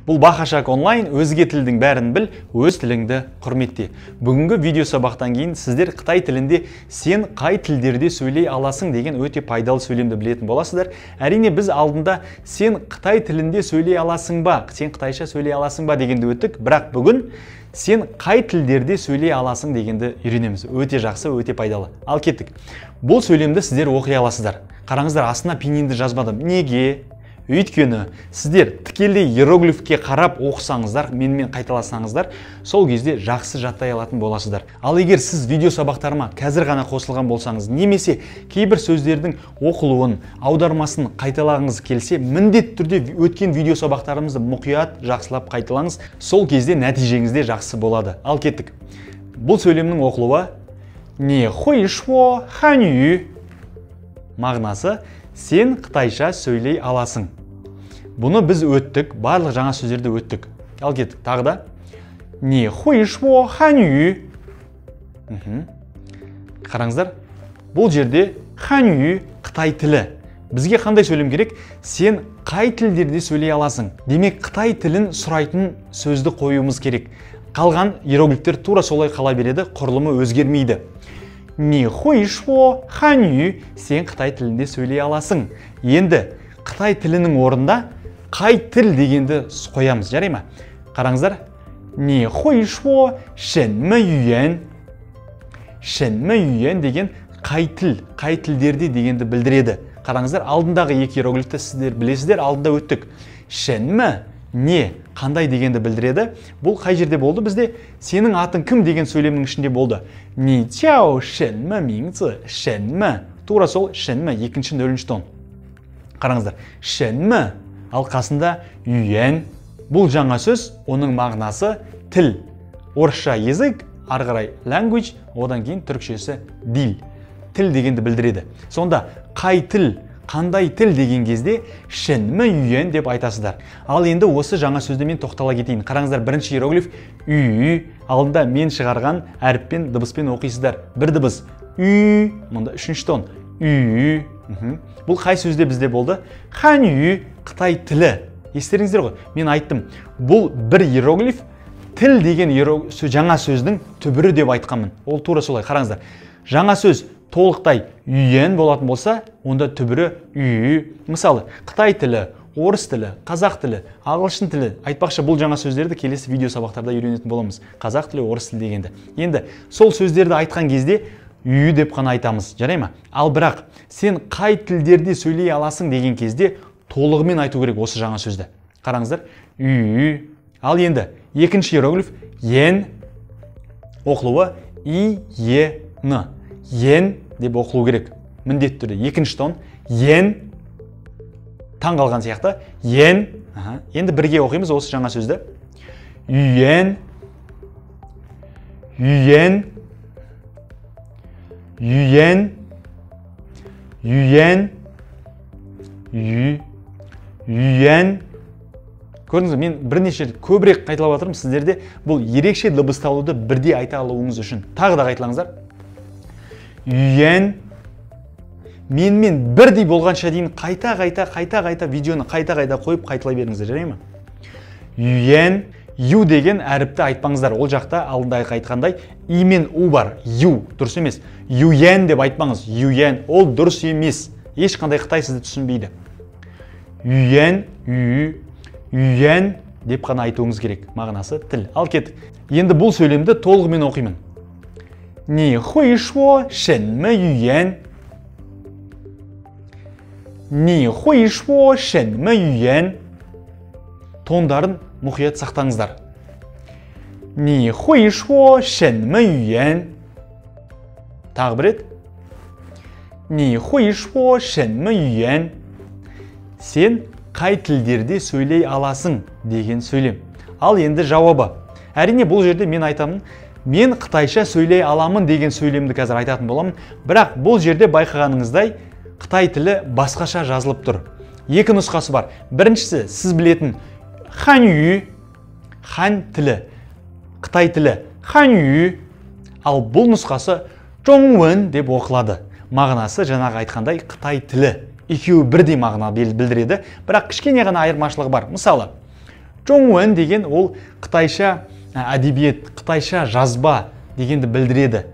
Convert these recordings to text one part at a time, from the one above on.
Бұл Бақашақ онлайн, өзге тілдің бәрін біл, өз тіліңді құрметте. Бүгінгі видео сабақтан кейін сіздер қытай тілінде сен қай тілдерде сөйлей аласың деген өте пайдалы сөйлемді білетін боласыздар. Әрине біз алдында сен қытай тілінде сөйлей аласың ба, сен қытайша сөйлей аласың ба дегенді өттік, бірақ бүгін сен қай тілдерде сөйлей аласың дегенді үйренеміз. Өте жақсы, өте пайдалы. Ал кеттік. Бұл сөйлемді сіздер оқи аласыздар. Қараңыздар, астына пиньинді жазбадым. Неге? Өйткені сіздер тікелей иероглифке қарап оқысаңыздар, менімен қайталасаңыздар, сол кезде жақсы жаттай алатын боласыздар. Ал егер сіз видео сабақтарыма қазір ғана қосылған болсаңыз, немесе кейбір сөздердің оқылуын, аудармасын қайталағыңыз келсе, міндетті түрде өткен видео сабақтарымызды мұқият жақсылап қайталаңыз, сол кезде нәтижеңіз де жақсы болады. Ал кеттік. Бұл сөйлемнің оқылуы Не хуй шуо ханью. Мағынасы сен қытайша сөйлей аласың. Бұны біз өттік, барлық жаңа сөздерді өттік. Ал кеттік, тағы да. Не хуй шуо ханью. Қараңыздар, бұл жерде ханью қытай тілі. Бізге қандай сөйлем керек? Сен қай тілдерде сөйлей аласың? Демек, қытай тілін сұрайтын сөзді қоюымыз керек. Қалған иероглифтер тура солай қала береді, құрылымы өзгермейді. Не хуй шуо ханью, сен қытай тілінде сөйлей аласың. Енді қытай тілінің орнында қай тіл дегенді қоямыз, жарай ма? Қараңыздар, не хуй шуо шэньмэ юйэн. Шэньмэ юйэн деген қай тіл, қай тілдерде дегенді білдіреді. Қараңыздар, алдындағы екі иероглифті сіздер білесіздер, алдында өттік. Шэньмэ не, қандай дегенді білдіреді. Бұл қай жерде болды бізде? Сенің атың кім деген сөйлемнің ішінде болды. Не тяо шэньмэ минзы, шэньмэ. Тура сол шэньмэ, екінші нөлінші тон. Қараңыздар, шэньмэ, ал қасында юйэн. Бұл жаңа сөз, оның мағынасы тіл. Орысша язык, ары қарай language, одан кейін түрікшесі дил. Тіл дегенді білдіреді. Сонда қай тіл, қандай тіл деген кезде шэньмэ юйэн деп айтасыздар. Ал енді осы жаңа сөзді мен тоқтала кетейін. Қараңыздар, бірінші иероглиф үй, алдында мен шығарған әріппен, дыбыспен оқисыздар. Бір дыбыс үй, мұнда үшінші тон үй. Бұл қай сөзде бізде болды? Ханью, қытай тілі. Естеріңіздер ғой, мен айттым. Бұл бір иероглиф тіл деген жаңа сөздің түбірі деп айтқанмын. Ол тура солай. Қараңыздар, жаңа сөз толықтай юйэн болатын болса, онда түбірі үй. Мысалы, қытай тілі, орыс тілі, қазақ тілі, ағылшын тілі. Айтпақшы, бұл жаңа сөздерді келесі видео сабақтарда үйренетін боламыз. Қазақ тілі, орыс тілі дегенді. Енді сол сөздерді айтқан кезде үй деп қана айтамыз, жарай ма? Ал бірақ сен қай тілдерде сөйлей аласың деген кезде толығымен айту керек осы жаңа сөзді. Қараңыздар, үй. Ал енді екінші иероглиф ен, оқылуы и, е, н. Ен деп оқылу керек. Міндетті түрде екінші тон ен, таң қалған сияқты ен. Енді бірге оқимыз осы жаңа сөзді. Юйэн, юйэн, юйэн, юйэн, юйэн. Көрдіңіз бе, мен бірнеше рет көбірек қайталап жатырмын, сіздерде бұл ерекше дыбысталуды бірдей айта алуыңыз үшін. Тағы да қайталаңыздар. Юйэн. Менімен бірдей болғанша дейін қайта-қайта, қайта-қайта видеоны қайта-қайта қойып қайталай беріңіздер, жарай ма? Юйэн. Ю деген әріпті айтпаңыздар. Ол жақта алдында айтқандай и мен у бар. Ю дұрыс емес. Юйэн деп айтпаңыз. Юйэн ол дұрыс емес. Ешқандай қытай сізді түсінбейді. Юйэн, ю, юйэн деп қана айтуыңыз керек. Мағынасы тіл. Ал кеттік. Енді бұл сөйлемді толығымен оқимын. Не хуй шуо шэньмэ юйэн. Не хуй шуо шэньмэ юйэн. Тондарын мұқият сақтаңыздар. Не хуй шуо шэньмэ юйэн. Тағы бір рет. Не хуй шуо шэньмэ юйэн. Сен қай тілдерде сөйлей аласың деген сөйлем. Ал енді жауабы. Әрине бұл жерде мен айтамын, мен қытайша сөйлей аламын деген сөйлемді қазір айтатын боламын. Бірақ бұл жерде байқағаныңыздай қытай тілі басқаша жазылып тұр. Екі нұсқасы бар. Біріншісі сіз білетін ханью, хан тілі, қытай тілі ханью. Ал бұл нұсқасы чжоңвэн деп оқылады. Мағынасы жаңағы айтқандай қытай тілі. Екеуі бірдей мағына білдіреді, бірақ кішкене ғана айырмашылығы бар. Мысалы, Чжоңуэн деген ол қытайша әдебиет, қытайша жазба дегенді білдіреді.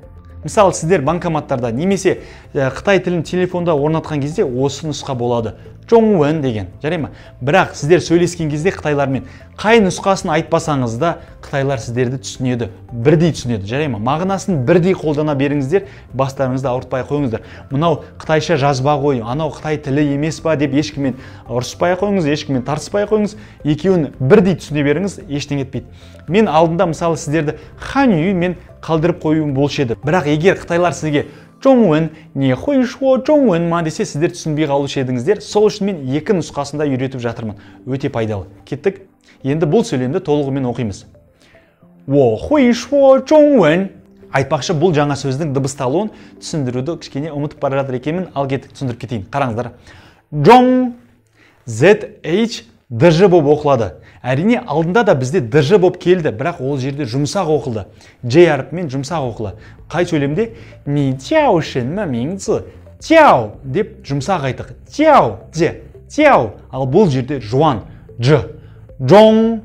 Мысалы, сіздер банкоматтарда немесе қытай тілін телефонда орнатқан кезде осы нұсқа болады. Чжоңуэн деген, жарай ма? Бірақ сіздер сөйлескен кезде қытайлармен қай нұсқасын айтпасаңыз да қытайлар сіздерді түсінеді, бірдей түсінеді, жарай ма? Мағынасын бірдей қолдана беріңіздер, бастарыңызды ауыртпай қойыңыздар. Мынау қытайша жазба ғой, анау қытай тілі емес па деп ешкіммен ұрыспай қойыңыз, ешкіммен тартыспай қойыңыз, екеуін бірдей түсіне беріңіз, ештеңе етпейді. Мен алдында мысалы сіздерді ханью мен қалдырып қоюым болушы еді. Бірақ егер қытайлар сізге Чжоңуэн, не хуй шуо чжоңуэн ма десе, сіздер түсінбей қалушы едіңіздер. Сол үшін мен екі нұсқасында үйретіп жатырмын. Өте пайдалы. Кеттік. Енді бұл сөйлемді толығымен оқимыз. Во хуй шуо чжоңуэн. Айтпақшы, бұл жаңа сөздің дыбысталуын түсіндіруді кішкене ұмытып бара жатыр екенмін. Ал кеттік, түсіндіріп кетейін. Қараңыздар. Чжоң, Z H Д Ж болып оқылады. Әрине, алдында да бізде Д Ж болып келді, бірақ ол жерде жұмсақ оқылды. Ж әрпімен жұмсақ оқылды. Қай сөйлемде? Ни тяо шэн мэ мин цзы. Тяо деп жұмсақ айттық. Тяо, дже, тяо. Ал бұл жерде жуан, дж. Джоң,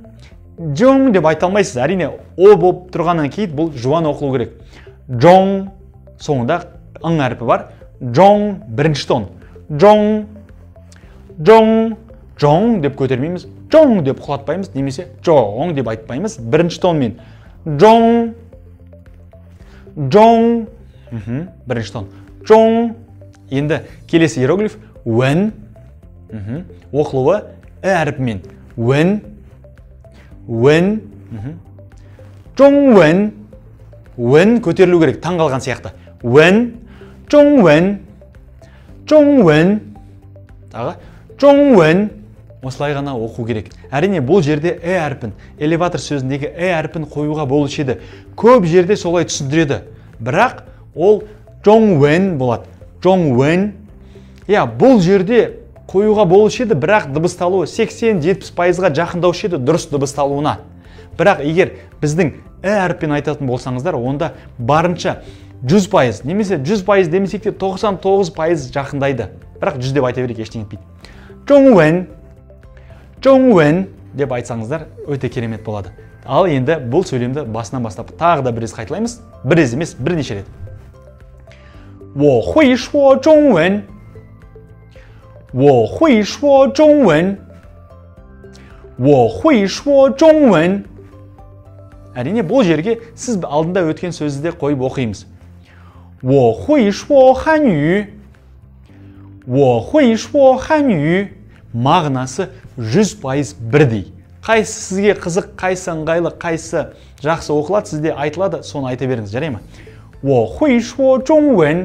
джоң деп айта алмайсыз. Әрине, о болып тұрғаннан кейін бұл жуан оқылу керек. Джоң, соңында ң әрпі бар. Джоң, бірінші тон. Джоң, джоң. Джоң деп көтермейміз, джоң деп құлатпаймыз, немесе джоң деп айтпаймыз. Бірінші тонмен. Джоң, джоң, бірінші тон. Джоң. Енді келесі иероглиф уэн. Оқылуы і әрпімен. Уэн, уэн. Джоң уэн. Уэн көтерілу керек, таң қалған сияқты. Уэн, джоң уэн, джоң уэн. Тағы джоң уэн. Осылай ғана оқу керек. Әрине, бұл жерде э әрпін, элеватор сөзіндегі э әрпін қоюға болушы еді. Көп жерде солай түсіндіреді. Бірақ ол джоң уэн болады. Джоң уэн. Иә, бұл жерде қоюға болушы еді, бірақ дыбысталуы 80-70%-ға жақындаушы еді дұрыс дыбысталуына. Бірақ егер біздің э әрпін айтатын болсаңыздар, онда барынша 100% немесе 100% демесек те 99% жақындайды. Бірақ 100 деп айта берейік, ештеңе етпейді. Джоң уэн. Джоң уэн деп айтсаңыздар өте керемет болады. Ал енді бұл сөйлемді басынан бастап тағы да бір рет қайталаймыз. Бір рет емес, бірнеше рет. Во хуй шуо чжоң уэн. Во хуй шуо чжоң уэн. Во хуй шуо чжоң уэн. Әрине, бұл жерге сіз алдында өткен сөзді де қойып оқимыз. Во хуй шуо ханью. Во хуй шуо ханью. Мағынасы 100% бірдей. Қайсы сізге қызық, қайсы ыңғайлы, қайсы жақсы оқылады, сізде айтылады, соны айта беріңіз, жарай ма? Во хуй шуо чжоң уэн.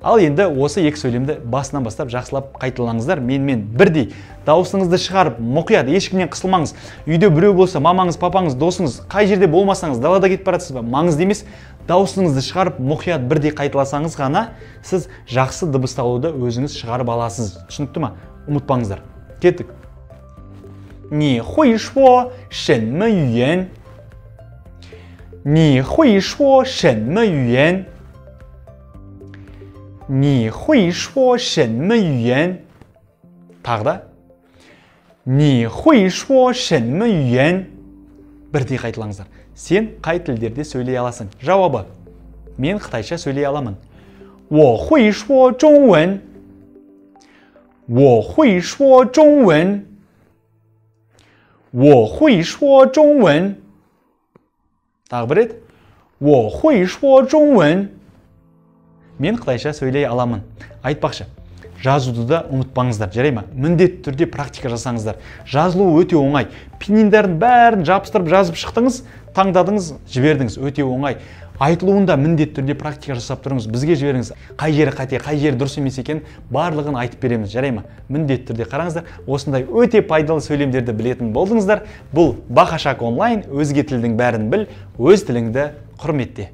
Ал енді осы екі сөйлемді басынан бастап жақсылап қайталаңыздар. Менімен бірдей дауысыңызды шығарып, мұқият, ешкімнен қысылмаңыз. Үйде біреу болса, мамаңыз, папаңыз, досыңыз, қай жерде болмасаңыз, далада кетіп баратсыз ба, маңызды емес. Дауысыңызды шығарып, мұқият бірдей қайталасаңыз ғана сіз жақсы дыбысталуды өзіңіз шығарып аласыз. Түсінікті ма? Ұмытпаңыздар. Кеттік. Ни хуй шуо шэн мэ юйэн. Ни хуй шуо шэн мэ юйэн. Ни хуй шуо шэн мэ юйэн. Тағы да. Ни хуй шуо шэн мэ юйэн. Бірдей қайталаңыздар. Сен қай тілдерде сөйлей аласың? Жауабы: мен қытайша сөйлей аламын. Во хуй шуо чжоң уэн. Во хуй шуо чжоң уэн. Во хуй шуо чжоң уэн. Тағы бір рет. Во хуй шуо чжоң уэн. Мен қытайша сөйлей аламын. Айтпақшы, жазуды да ұмытпаңыздар, жарай ма? Міндетті түрде практика жасаңыздар. Жазылу өте оңай. Пининдардың бәрін жабыстырып жазып шықтыңыз, таңдадыңыз, жібердіңіз, өте оңай. Айтылуында міндетті түрде практика жасап тұрыңыз, бізге жіберіңіз. Қай жері қате, қай жері дұрыс емес екенін барлығын айтып береміз, жарай ма? Міндетті түрде қараңыздар. Осындай өте пайдалы сөйлемдерді білетін болдыңыздар. Бұл Бақашақ онлайн, өзге тілдің бәрін біл, өз тіліңді құрметте.